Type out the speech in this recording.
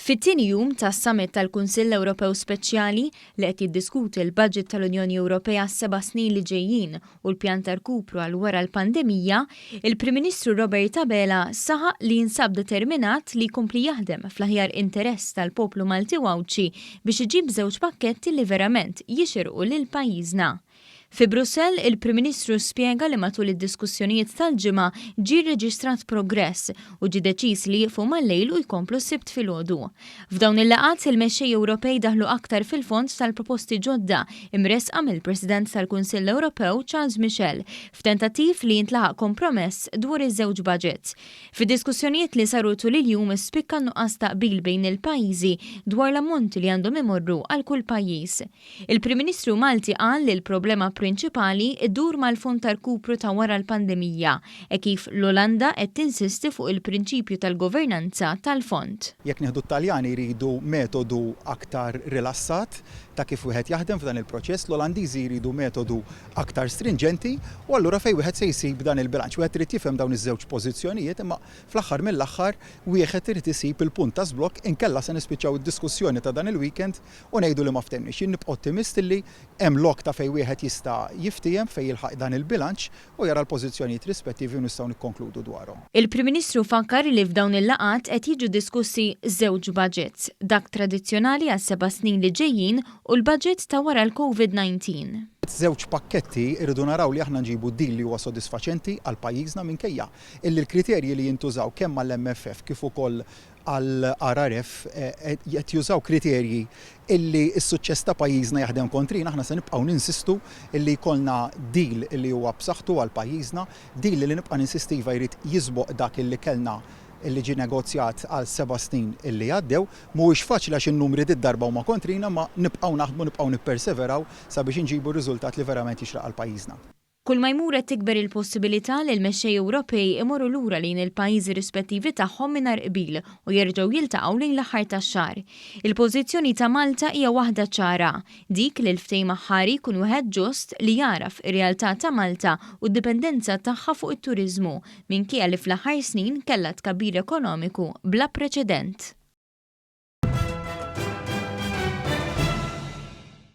Fit-tieni jum tas-Summit tal-Kunsill Ewropew Speċjali li qed jiddiskuti l-budget tal-Unjoni Ewropea għas-seba' snin li ġejjin u l-pjan ta' rkupru għal wara l-pandemija, il-Prim Ministru Robert Abela saħaq li jinsab determinat li jkompli jaħdem fl-aħjar interess tal-poplu Malti u Għawdxi biex iġib żewġ pakketti li verament jixirqu lil pajjiżna. Fi Brussell, il-Prim Ministru spjega li matul id-diskussjonijiet tal-Ġimgħa ġie rreġistrat progress u ġie deċiż li jieqfu mal-lejl u jkomplu s-Sibt filgħodu. F'dawn il-laqgħat, il-mexxejja Ewropej daħlu aktar fil-fond tal-proposti ġodda imressqa mill-President tal-Kunsill Ewropew Charles Michel f'tentattiv li jintlaħaq kompromess dwar iż-żewġ budgets. Fid-diskussjonijiet li saru tul il-jum spikka n-nuqqas ta' qbil bejn il-pajjiżi dwar l-ammonti li għandhom imorru għal kull pajjiż. Il-Prim Ministru Malti qal li l-problema prinċipali ddur mal-fond ta' rkupru ta' wara l-pandemija, hekk kif l-Olanda qed tinsisti fuq il-prinċipju tal-governanza tal-fond. Jekk nieħdu t-Taljani jridu metodu aktar rilassat ta' kif wieħed jaħdem f'dan il-proċess, l-Olandiżi jridu metodu aktar strinġenti u allura fejn wieħed se jsib dan il-bilanċ. Wieħed irid jifhem dawn iż-żewġ pożizzjonijiet imma fl-aħħar mill-aħħar wieħed irid isib il-punt ta' żblokk inkella se nispiċċaw id-diskussjoni ta' dan il-weekend u ngħidu li ma ftehmniex. Jien nibqa' ottimist li hemm lok ta' fejn wieħed jista' jiftiehem fejn jilħaq dan il-bilanċ u jara l-pożizzjonijiet rispettivi u nistgħu nikkonkludu dwarhom. Il-Prim Ministru fakkar li f'dawn il-laqgħat qed jiġu diskussi żewġ budgets, dak tradizzjonali għas-seba' snin li ġejjin u l-budget ta' wara l-Covid 19. Żewġ pakketti rridu naraw li aħna nġibu deal li huwa sodisfaċenti għal pajjiżna minkejja illi l-kriterji li jintużaw kemm għall-MFF kif ukoll għall-RRF qed jużaw kriterji illi s-suċċess ta' pajjiżna jaħdem kontrina, aħna se nibqgħu ninsistu illi jkollna deal illi huwa b'saħħtu għal pajjiżna, deal illi nibqa' ninsisti iva jrid jisboq dak illi kellna illi ġie negozjat għal seba' snin illi għaddew. Mhuwiex faċli għax in-numri did-darba huma kontrina imma nibqgħu naħdmu, nibqgħu nipperseveraw sabiex inġibu r-riżultat li verament jixraq għal pajjiżna. Kull ma jmur qed tikber il-possibilità li l-mexxejja Ewropej imorru lura lejn il-pajjiżi rispettivi tagħhom mingħajr qbil u jerġgħu jiltaqgħu lejn l-aħħar tax-xahar. Il-pożizzjoni ta' Malta hija waħda ċara, dik li l-ftehim aħħari jkun wieħed ġust li jagħraf ir-realtà ta' Malta u d-dipendenza tagħha fuq it-turiżmu, minkejja li fl-aħħar snin kellha tkabbir ekonomiku bla preċedent.